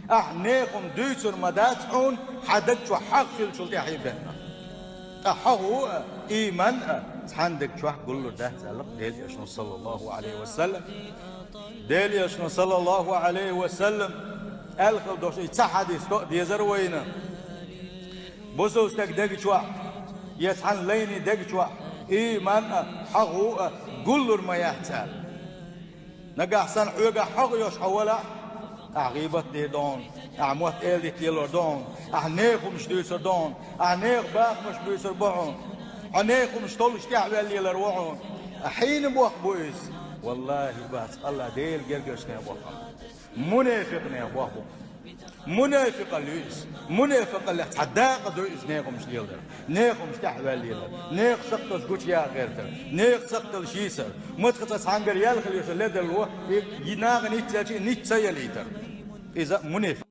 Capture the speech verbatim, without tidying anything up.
Ахь нехан дуьйцур ма дац хьуна, хьан даг чохь хьагӀ хиллачул тӀаьхьа бен. Ткъа хьагӀ ву а, ийман а цхьана даг чохь гуллур дац аьлла Делан Элчано, саллаллаху Ӏалайхи ва саллам. Делан Элчано, саллаллаху Ӏалайхи ва саллам, аьлла хилла долуш и цхьа хьадис тоъа дезара вайна. Бусалба стаг даг чохь, я цхьана лайни даг чохь ийман а, хьагӀ ву а гуллур ма яц аьлла. Нагахь санна хьоьгахь хьагӀ йолуш хьо валахь, ахь гӀийбат дийр ду хьуна, ахь мотт-эладитта лелор ду хьуна, ахь нехан хӀуманаш дуьйцур ду хьуна, ахь нехан бахамаш буьйцур бу хьуна, хьо нехан хӀуманаш толлуш тӀаьхьаваьлла лелар ву хьуна. Ахь хьенан бохам бу иза? Валлахи, бац, АллахӀ Делан гергарчу нехан бохам бу. Мунепикъ нехан бохам бу. Мунепикъалла ю иза. Мунепикъаллех цхьа дакъа ду иза нехан хӀуманаш леладар. Нехан хӀуманаш тӀаьхьаваьлла лелар. Нехан сакхташ гучуяха гӀертар. Нехан сакхташ йийсар. Матхаца цхьаьнгара яьлла хила йиш йолу ледарло, и нахана ницкъ яьлча, и ницкъ ца ялийтар. Иза мунепикъ.